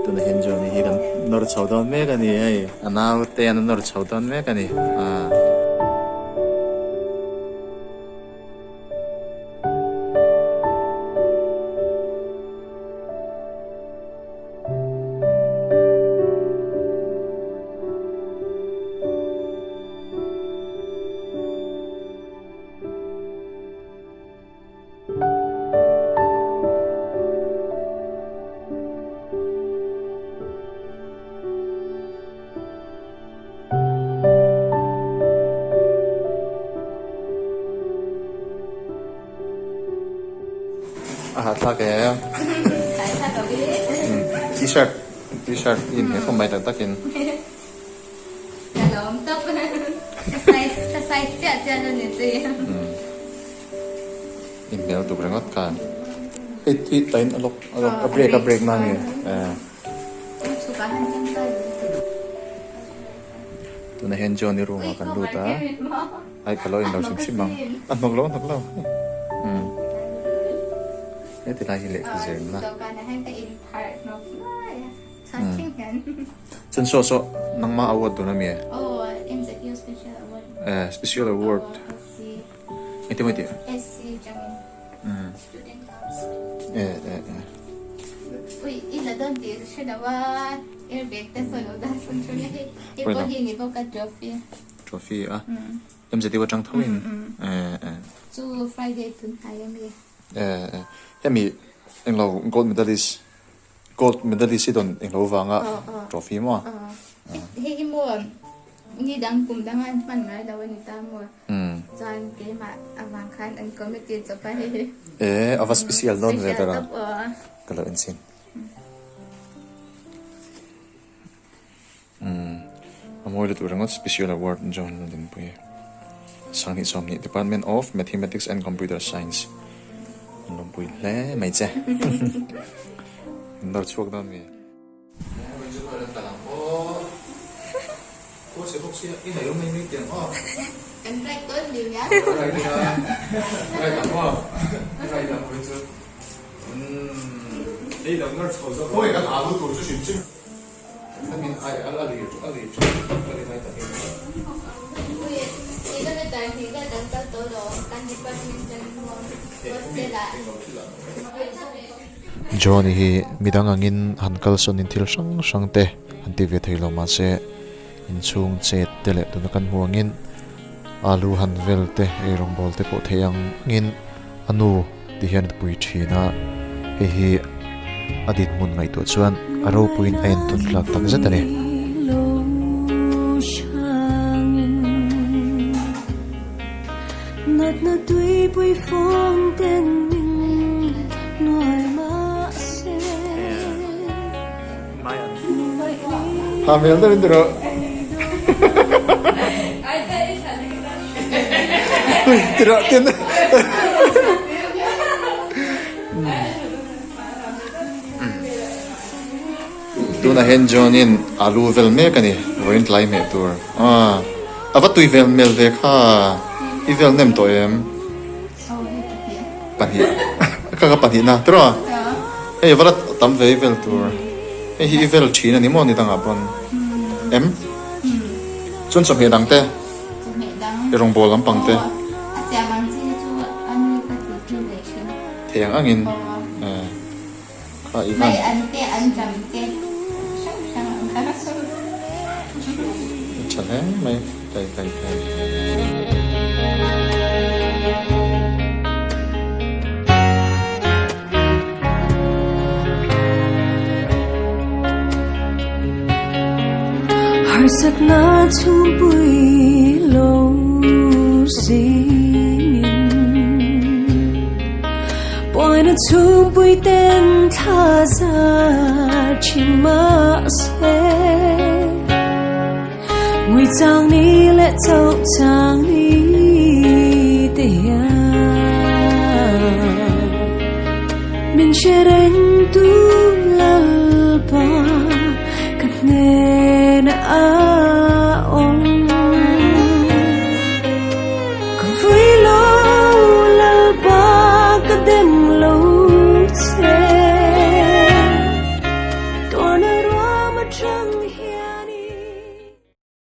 Tuna hian Johnny hi kan nawr chho dawn mek a ni hei a naute an nawr chho dawn mek a ni ah. A hahthlak e. T-shirt T-shirt in he khawm mai tak takin. Ka lawm tawp. Ka size ka size chiah chiah lo ni chi. In hmel tuk ringawt khan. Hei hi tain a lawk a lawk a break a break na nge. Tunah hian Johnny room ah kan lut a. Ai ka lo in lo hrim hrim ang. A hnawk lo a hnawk lo. Heti lai hi lehkha zirna. Chuan saw saw nangmah award dawn ami e? Aw MZU special award. Eh special award. Engtin maw i tih? SC atangin. Student council. Eh eh eh. Ui i la dawn tih ka hre lo a airbag te saw lo dah chhun chhun a hei. Hei pawh hi ni bawk a trophy. Trophy a. MZU atang tho in. Eh eh. Chu Friday tun hnai ami. Eh eh. Hemi englo gold medalist. Gold medalist hi dawn englo vanga trophy maw? Hei hi maw ni dang kum danga an hman ngai lo a ni ta maw? Chuan keimah avang khan an committee chawp a hei. E ava special dawn ve tara ka lo enchhin. A mawi lutuk ringawt special award John Lundinpuii Sanghnih Sawmhnih Department of Mathematics and Computer Science an lawmpui hle mai che in dawr chhuak dawn mi. Johnny hi midang angin han kalsawn in thil hrang hrang te han ti ve thei lo mahse inchhung chet te leh tuna kan hmu angin alu han vel te eirawngbawl te pawh thei ang angin a nu ti hian a pui thin a hei hi a dinhmun ngaihtuah chuan a ropuiin a entawn tlak tak zet a ni. Ha hmel deuhin ti rawh. Ti rawh tin. Tunah hian John-in alu vel mek a ni, vawiin tlai hmeh tur. Ah, a va tui vel hmel ve kha, i vel nem tawh em? Pahnih, ka ka pahnih na, tiraw? Hei a va la tam ve i vel tur. Hei hi i vel thin a ni maw ni dangah pawn? Em? Chuan chawhmeh dang te? I rawngbâwl lampang te? Thei ang angin kha i van. Tha hle mai kai kai kai. Harsatna chhungpui lo zingin Buaina chhungpui ten thla zar thin mahse Ngui chang ni leh chauh chang ni te hian Min hre reng tu Lalpa ka hnena a.